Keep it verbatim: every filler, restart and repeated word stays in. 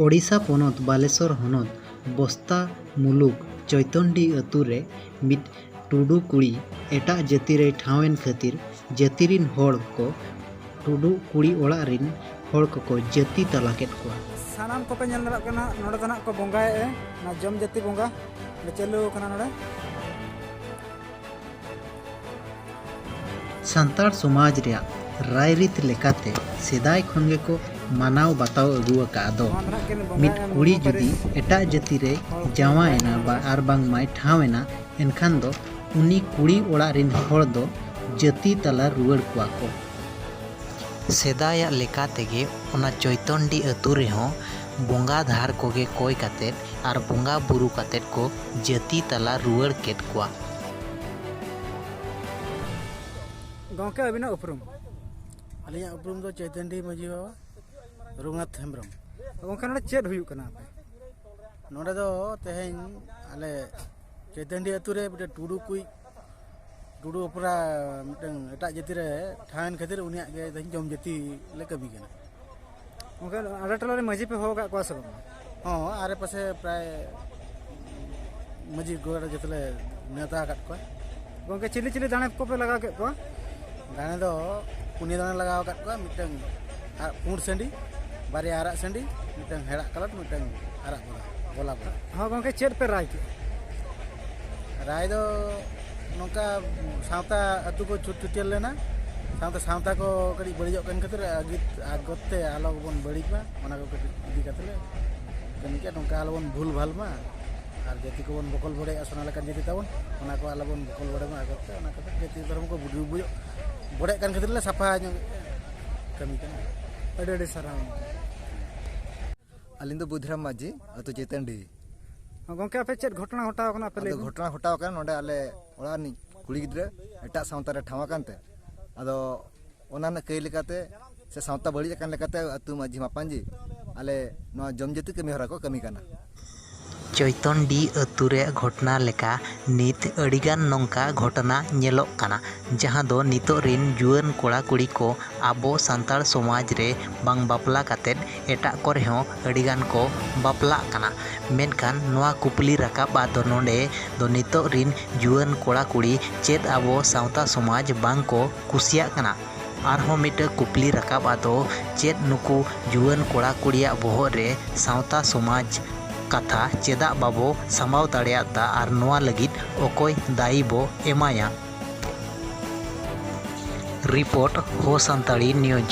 ᱳᱰᱤᱥᱟ ᱯᱚᱱᱚᱛ ᱵᱟᱞᱮᱥᱚᱨ ᱦᱚᱱᱚᱛ ᱵᱚᱥᱛᱟ ᱢᱩᱞᱩᱠ ᱪᱚᱭᱛᱚᱱᱰᱤ ᱟᱹᱛᱩ ᱨᱮ ᱢᱤᱫ ᱴᱩᱰᱩ ᱠᱩᱲᱤ ᱮᱴᱟᱜ ᱡᱟᱹᱛᱤ ᱨᱮᱭ ᱴᱷᱟᱶ ᱮᱱ ᱠᱷᱟᱹᱛᱤᱨ ᱡᱟᱹᱛᱤ ᱨᱤᱱ ᱦᱚᱲ ᱠᱚ ᱴᱩᱰᱩ ᱠᱩᱲᱤ ᱚᱲᱟᱜ ᱨᱤᱱ ᱦᱚᱲ ᱠᱚᱠᱚ ᱡᱟᱹᱛᱤ ᱛᱟᱞᱟ ᱠᱮᱫ ᱠᱚᱣᱟ᱾ ᱥᱟᱱᱟᱢ ᱠᱚᱯᱮ ᱧᱮᱞ ᱫᱟᱲᱮᱭᱟᱜ ᱠᱟᱱᱟ, ᱱᱚᱰᱮ ᱫᱚ ᱱᱟᱜ ᱠᱚ ᱵᱚᱸᱜᱟᱭᱮᱫᱼᱟ, ᱚᱱᱟ ᱡᱚᱢ ᱡᱟᱹᱛᱤ ᱵᱚᱸᱜᱟ ᱚᱸᱰᱮ ᱪᱟᱹᱞᱩ ᱟᱠᱟᱱᱟ᱾ ᱱᱚᱰᱮ ᱥᱟᱱᱛᱟᱲ ᱥᱚᱢᱟᱡᱽ ᱨᱮᱭᱟᱜ ᱨᱟᱭᱨᱤᱛ ᱞᱮᱠᱟᱛᱮ ᱥᱮᱫᱟᱭ ᱠᱷᱚᱱ ᱜᱮᱠᱚ ᱢᱟᱱᱟᱣ ᱵᱟᱛᱟᱣ ᱟᱹᱜᱩ ᱟᱠᱟᱫ ᱫᱚ, ᱱᱚᱣᱟ ᱫᱚ ᱱᱟᱜ ᱠᱤᱱ ᱵᱚᱸᱜᱟᱭᱮᱫᱼᱟ ᱢᱤᱫ ᱠᱩᱲᱤ ᱢᱚᱱᱳ ᱡᱩᱫᱤ ᱯᱟᱹᱨᱤᱥ ᱮᱴᱟᱜ ᱡᱟᱹᱛᱤ ᱨᱮ ᱦᱚᱲ ᱠᱚ ᱡᱟᱶᱟᱭᱮᱱᱟ ᱵᱚᱸᱜᱟᱭᱮᱫᱼᱟ᱾ ᱵᱟ ᱟᱨ ᱵᱟᱝ ᱢᱟᱭ ᱴᱷᱟᱶ ᱮᱱᱟ, ᱮᱱᱠᱷᱟᱱ ᱫᱚ ᱩᱱᱤ ᱠᱩᱲᱤ ᱚᱲᱟᱜ ᱨᱤᱱ ᱦᱚᱲ ᱫᱚ ᱡᱟᱹᱛᱤ ᱛᱟᱞᱟ ᱨᱩᱣᱟᱹᱲ ᱠᱚᱣᱟ ᱠᱚ᱾ ᱥᱮᱫᱟᱭᱟᱜ ᱞᱮᱠᱟ ᱛᱮᱜᱮ ᱚᱱᱟ ᱪᱳᱭᱛᱚᱱᱰᱤ ᱟᱹᱛᱩ ᱨᱮᱦᱚᱸ ᱵᱚᱸᱜᱟ ᱫᱷᱟᱨ ᱠᱚᱜᱮ ᱠᱚᱭ ᱠᱟᱛᱮᱫ ᱟᱨ ᱵᱚᱸᱜᱟ ᱵᱩᱨᱩ ᱠᱟᱛᱮᱫ ᱠᱚ ᱡᱟᱹᱛᱤ ᱛᱟᱞᱟ ᱨᱩᱣᱟᱹᱲ ᱠᱮᱫ ᱠᱚᱣᱟ᱾ ᱜᱚᱢᱠᱮ, ᱟᱹᱵᱤᱱᱟᱜ ᱩᱯᱨᱩᱢ? ᱟᱹᱞᱤᱧᱟᱜ ᱩᱯᱨᱩᱢ ᱫᱚ ᱪᱳᱭᱛᱚᱱᱰᱤ ᱢᱟᱹᱡᱷᱤ ᱵᱟᱵᱟ ᱨᱚᱜᱷᱩᱱᱟᱛᱷ ᱦᱮᱢᱵᱨᱚᱢ᱾ ᱜᱚᱢᱠᱮ, ᱱᱚᱰᱮ ᱪᱮᱫ ᱦᱩᱭᱩᱜ ᱠᱟᱱᱟ ᱟᱯᱮ? ᱱᱚᱰᱮ ᱫᱚ ᱛᱮᱦᱮᱧ ᱟᱞᱮ ᱪᱳᱭᱛᱚᱱᱰᱤ ᱟᱹᱛᱩ ᱨᱮ ᱢᱤᱫᱴᱮᱱ ᱴᱩᱰᱩ ᱠᱩᱡ, ᱴᱩᱰᱩ ᱚᱯᱮᱨᱟ ᱢᱤᱫᱴᱮᱱ ᱮᱴᱟᱜ ᱡᱟᱹᱛᱤ ᱨᱮ ᱴᱷᱟᱶ ᱮᱱ ᱠᱷᱟᱹᱛᱤᱨ ᱩᱱᱤᱭᱟᱜ ᱜᱮ ᱛᱮᱦᱮᱧ ᱡᱚᱢ ᱡᱟᱹᱛᱤ ᱞᱮ ᱠᱟᱹᱢᱤ ᱠᱟᱱᱟ᱾ ᱜᱚᱢᱠᱮ, ᱟᱞᱮ ᱴᱚᱞᱟ ᱨᱮ ᱢᱟᱹᱡᱷᱤ ᱯᱮ ᱦᱚᱦᱚ ᱟᱠᱟᱫ ᱠᱚᱣᱟ ᱥᱮ ᱵᱟᱝ? ᱦᱚᱸ, ᱟᱨᱮ ᱯᱟᱥᱮ ᱯᱨᱟᱭ ᱢᱟᱹᱡᱷᱤ ᱜᱚᱲ ᱡᱚᱛᱚ ᱞᱮ ᱱᱮᱣᱛᱟ ᱟᱠᱟᱫ ᱠᱚᱣᱟ᱾ ᱜᱚᱢᱠᱮ, ᱪᱤᱞᱤ ᱪᱤᱞᱤ ᱫᱟᱲᱮ ᱠᱚᱯᱮ ᱞᱟᱜᱟᱣ ᱠᱮᱫ ᱠᱚᱣᱟ? ᱫᱟᱲᱮ ᱫᱚ ᱯᱩᱱᱭᱟᱹ ᱫᱟᱲᱮ ᱞᱟᱜᱟᱣ ᱟᱠᱟᱫ ᱠᱚᱣᱟ, ᱢᱤᱫᱴᱟᱝ ᱟᱨ ᱯᱩᱸᱰ ᱥᱟᱺᱰᱤ, ᱵᱟᱨᱭᱟ ᱟᱨᱟᱜ ᱥᱟᱺᱰᱤ, ᱢᱤᱫᱴᱟᱝ ᱦᱮᱲᱟᱜ ᱠᱟᱞᱚᱴ, ᱢᱤᱫᱴᱟᱝ ᱟᱨᱟᱜ ᱵᱚᱫᱟ, ᱜᱳᱞᱟᱯ ᱵᱚᱫᱟ᱾ ᱦᱚᱸ ᱜᱚᱢᱠᱮ, ᱪᱮᱫ ᱯᱮ ᱨᱟᱭ ᱠᱮᱫᱼᱟ? ᱨᱟᱭ ᱫᱚ ᱱᱚᱝᱠᱟ ᱥᱟᱶᱛᱟ ᱟᱹᱛᱩ ᱠᱚ ᱪᱷᱩᱴ ᱪᱷᱩᱴᱭᱟᱹᱨ ᱞᱮᱱᱟ, ᱥᱟᱶᱛᱮ ᱥᱟᱶᱛᱟ ᱠᱚ ᱠᱟᱹᱴᱤᱡ ᱵᱟᱹᱲᱤᱡᱚᱜ ᱠᱟᱱ ᱠᱷᱟᱹᱛᱤᱨ ᱟᱹᱜᱤᱛ-, ᱟᱜᱚᱛ ᱛᱮ ᱟᱞᱚ ᱵᱚᱱ ᱵᱟᱹᱲᱤᱡ ᱢᱟ, ᱚᱱᱟ ᱠᱚ ᱠᱟᱹᱴᱤᱡ ᱤᱫᱤ ᱠᱟᱛᱮ ᱞᱮ ᱠᱟᱹᱢᱤ ᱠᱮᱫᱼᱟ᱾ ᱱᱚᱝᱠᱟ ᱟᱞᱚ ᱵᱚᱱ ᱵᱷᱩᱞ ᱵᱷᱟᱞ ᱢᱟ, ᱟᱨ ᱡᱟᱹᱛᱤ ᱠᱚᱵᱚᱱ ᱵᱚᱠᱚᱞ ᱵᱚᱰᱮᱜᱼᱟ, ᱥᱚᱱᱟ ᱞᱮᱠᱟᱱ ᱡᱟᱹᱛᱤ ᱛᱟᱵᱚᱱ, ᱚᱱᱟ ᱠᱚ ᱟᱞᱚ ᱵᱚᱱ ᱵᱚᱠᱚᱞ ᱵᱚᱰᱮ ᱢᱟ᱾ ᱟᱜᱚᱛ ᱛᱮ ᱚᱱᱟ ᱠᱟᱛᱮ ᱡᱟᱹᱛᱤ ᱫᱷᱚᱨᱚᱢ ᱠᱚ ᱰᱩᱵᱩᱡᱚᱜ, ᱵᱚᱰᱮᱜ ᱠᱟᱱ ᱠᱷᱟᱹᱛᱤᱨ ᱞᱮ ᱥᱟᱯᱷᱟ ᱧᱚᱜ ᱠᱟᱹᱢᱤ ᱠᱟᱱᱟ᱾ ᱟᱹᱰᱤ ᱟᱹᱰᱤ ᱥᱟᱨᱦᱟᱣ᱾ ᱟᱹᱞᱤᱧ ᱫᱚ ᱵᱩᱫᱷᱤᱨᱟᱢ ᱢᱟᱹᱡᱷᱤ, ᱟᱹᱛᱩ ᱪᱮᱛᱟᱱᱰᱤ᱾ ᱦᱚᱸ ᱜᱚᱢᱠᱮ, ᱟᱯᱮ ᱪᱮᱫ ᱜᱷᱚᱴᱚᱱᱟ ᱜᱷᱚᱴᱟᱣ ᱟᱠᱟᱱᱟ, ᱟᱯᱮ ᱞᱟᱹᱭ ᱟᱫᱚ ᱵᱤᱱ? ᱜᱷᱚᱴᱚᱱᱟ ᱜᱷᱚᱴᱟᱣ ᱟᱠᱟᱱᱟ, ᱱᱚᱰᱮ ᱟᱞᱮ ᱚᱲᱟᱜ ᱨᱤᱱᱤᱡ ᱠᱩᱲᱤ ᱜᱤᱫᱽᱨᱟᱹ ᱮᱴᱟᱜ ᱥᱟᱶᱛᱟ ᱨᱮ ᱴᱷᱟᱶ ᱟᱠᱟᱱ ᱛᱮ, ᱟᱫᱚ ᱚᱱᱟ ᱨᱮᱱᱟᱜ ᱠᱟᱹᱭ ᱞᱮᱠᱟᱛᱮ ᱥᱮ ᱥᱟᱶᱛᱟ ᱵᱟᱹᱲᱤᱡ ᱟᱠᱟᱱ ᱞᱮᱠᱟᱛᱮ ᱟᱹᱛᱩ ᱢᱟᱹᱡᱷᱤ ᱢᱟᱯᱟᱧᱡᱤ ᱟᱞᱮ ᱱᱚᱣᱟ ᱡᱚᱢ ᱡᱟᱹᱛᱤ ᱠᱟᱹᱢᱤ ᱦᱚᱨᱟ ᱠᱚ ᱠᱟᱹᱢᱤ ᱠᱟᱱᱟ᱾ ᱪᱚᱭᱛᱚᱱᱰᱤ ᱟᱹᱛᱩ ᱨᱮ ᱜᱷᱚᱴᱱᱟ ᱞᱮᱠᱟ ᱱᱤᱛ ᱟᱹᱰᱤᱜᱟᱱ ᱱᱚᱝᱠᱟ ᱜᱷᱚᱴᱱᱟ ᱧᱮᱞᱚᱜ ᱠᱟᱱᱟ, ᱡᱟᱦᱟᱸ ᱫᱚ ᱱᱤᱛᱚᱜ ᱨᱤᱱ ᱡᱩᱣᱟᱹᱱ ᱠᱚᱲᱟ ᱠᱩᱲᱤ ᱠᱚ ᱟᱵᱚ ᱥᱟᱱᱛᱟᱲ ᱥᱚᱢᱟᱡᱽ ᱨᱮ ᱵᱟᱝ ᱵᱟᱯᱞᱟ ᱠᱟᱛᱮᱫ ᱮᱴᱟᱜ ᱠᱚᱨᱮ ᱦᱚᱸ ᱟᱹᱰᱤᱜᱟᱱ ᱠᱚ ᱵᱟᱯᱞᱟᱜ ᱠᱟᱱᱟ᱾ ᱢᱮᱱᱠᱷᱟᱱ ᱱᱚᱣᱟ ᱠᱩᱯᱞᱤ ᱨᱟᱠᱟᱵ ᱟᱫᱚ ᱱᱚᱰᱮ ᱫᱚ ᱱᱤᱛᱚᱜ ᱨᱤᱱ ᱡᱩᱣᱟᱹᱱ ᱠᱚᱲᱟ ᱠᱩᱲᱤ ᱪᱮᱫ ᱟᱵᱚ ᱥᱟᱶᱛᱟ ᱥᱚᱢᱟᱡᱽ ᱵᱟᱝ ᱠᱚ ᱠᱩᱥᱤᱭᱟᱜ ᱠᱟᱱᱟ? ᱟᱨᱦᱚᱸ ᱢᱤᱫᱴᱟᱝ ᱠᱩᱯᱞᱤ ᱨᱟᱠᱟᱵ ᱟᱫᱚ ᱪᱮᱫ ᱱᱩᱠᱩ ᱡᱩᱣᱟᱹᱱ ᱠᱚᱲᱟ ᱠᱩᱲᱤᱭᱟᱜ ᱵᱚᱦᱚᱜ ᱨᱮ ᱥᱟᱶᱛᱟ ᱥᱚᱢᱟᱡᱽ ᱠᱟᱛᱷᱟ ᱪᱮᱫᱟᱜ ᱵᱟᱵᱚ ᱥᱟᱢᱵᱟᱣ ᱫᱟᱲᱮᱭᱟᱫᱟ ᱟᱨ ᱱᱚᱣᱟ ᱞᱟᱹᱜᱤᱫ ᱚᱠᱚᱭ ᱫᱟᱭᱤ ᱵᱚ ᱮᱢᱟᱭᱟ? ᱨᱤᱯᱳᱨᱴ, ᱦᱳ ᱥᱟᱱᱛᱟᱲᱤ ᱱᱤᱭᱩᱡᱽ᱾